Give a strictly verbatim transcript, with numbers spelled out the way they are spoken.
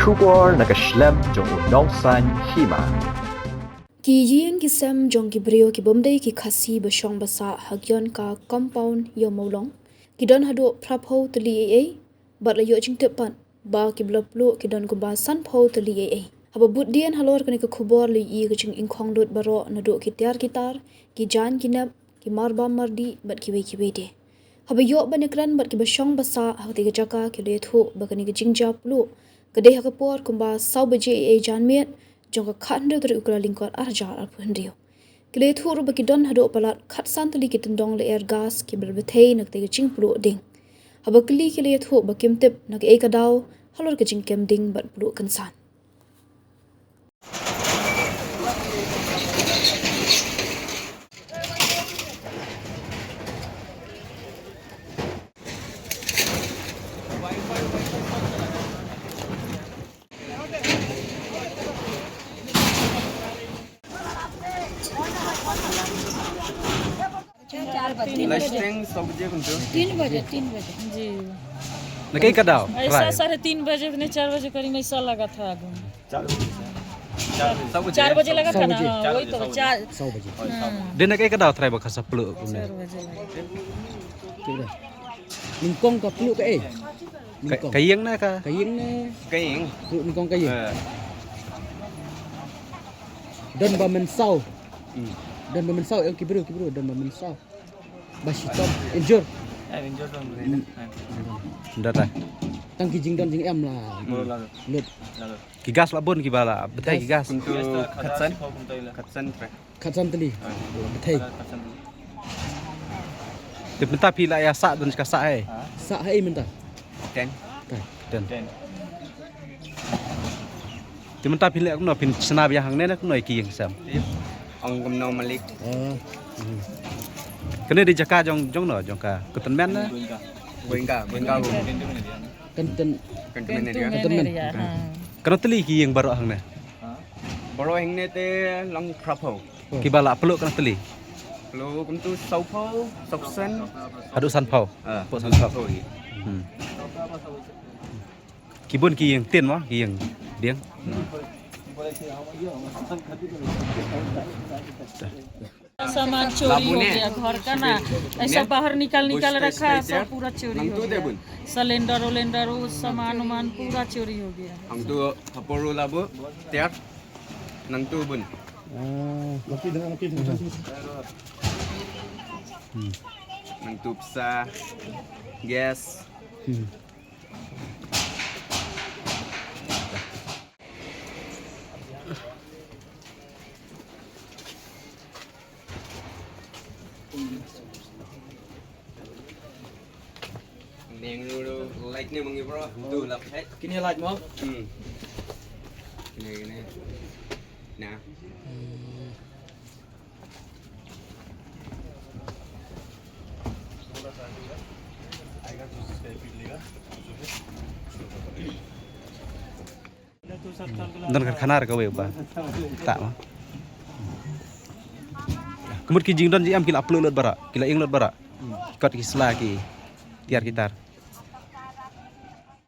Khubor na ka shlem jong u nongsan hima. Ki ïing ki sem jong ki briew ki bym dei ki Khasi ba shong ba sah ha kion ka compound ïa Mawlong ki don haduh phraphew tylli ei ei, bad la ïoh jingtip pat ba ki ba la pluh ki don kumba sanphew tylli ei ei. Haba bud dien halor kane ka khubor la ïohi ka jingïngkhong lut baroh naduh ki tiar ki tar, ki jaiñ ki nep, ki marbam mardih bad kiwei kiwei de. Haba ïoh ban ïakren bad ki ba shong ba sah ha katei ka jaka ki la ïathuh ba kane ka jingjia pluh ka dei ha ka por kumba saw baje ei ei janmiet jong ka khathynriew tarik u Kyllalyngkot arhajar arphew hynriew. Ki la ïathuh ruh ba ki don haduh palat khatsan tylli ki tyndong lyer gas ki ba la bthei na katei ka jingpluh ding. Haba kylli ki la ïathuh ba kim tip na kaei ka daw halor ka jingkem ding bad pluh kynsan. चार बजे। लास्ट टाइम छह बजे कुंतो। तीन बजे, तीन बजे। जी। Na kaei ka daw? ऐसा साढ़े तीन बजे ने चार बजे करीब ऐसा लगा था आग। चार बजे। चार बजे लगा था ना? हाँ, वही तो, चार। छह बजे। हाँ। Dei na kaei ka daw trai ba ka sa pluh kumne? चार बजे लगा। Nyngkong ka pluh kaei? Ka, ka ïing ne ka? Ka ïing ne? Ka ïing. Pluh nyngkong ka ïing. Eh. Don ba mynsaw. Hmm. Don ba mynsaw, ïa ki briew, ki briew, don ba mynsaw. Ba shitom, injure. Eh, injure don. Hmm. Eh. Ynda ta. Tang ki jingdon jingem la. Hmm. Lut. Ki gas la bun ki ba la bthei ki gas. Gas untuk khatsan. Khatsan, tre. Khatsan tylli. Ah. Bthei. Khatsan tylli. Te mynta phi la ïa sah don ka sah ei. Ha? Sah ei mynta. Ten. Ten. Ten. Ten. Te mynta phi leh kumno, phin shna biang hangne ne kumno ïa ki ïing sem? Ong kumno malik. Oh. Hmm. Kane dei jaka jong, jong no, jong ka kynthei men ne? Boinga, boinga. Kynthei, kynthei men area. Kynthei men area, ha. Kano tylli ki ïing baroh hangne? Ha? Baroh hangne te long phraphew. Ki ba la pluh kano tylli? Pluh kumtu sawphew, sawphew san. Haduh sanphew. Ah, pluh sanphew. Sanphew, ïa. Hmm. Ki bun ki ïing tin mo, ki ïing dieng. Hmm. सामान चोरी हो गया घर का ना, ऐसा बाहर निकाल निकाल रखा है, सब पूरा चोरी हो गया। सिलेंडर उलेंडर, वो सामान उमान पूरा चोरी हो गया। Hangtu hapor u labu tiar, nangtu bun. Ah. Hmm. Nangtu pisa, gas. Hmm. Neng dulu light ni mengi bro, tu lah. Kini light mo? Hmm. Kini kini. Nah. Don karkhana re kawei ba. Tak ma. Ka mut ki jingdon jingem ki la pluh lut baroh, ki la ïeng lut baroh. Kot ki sla ki tiar ki tar.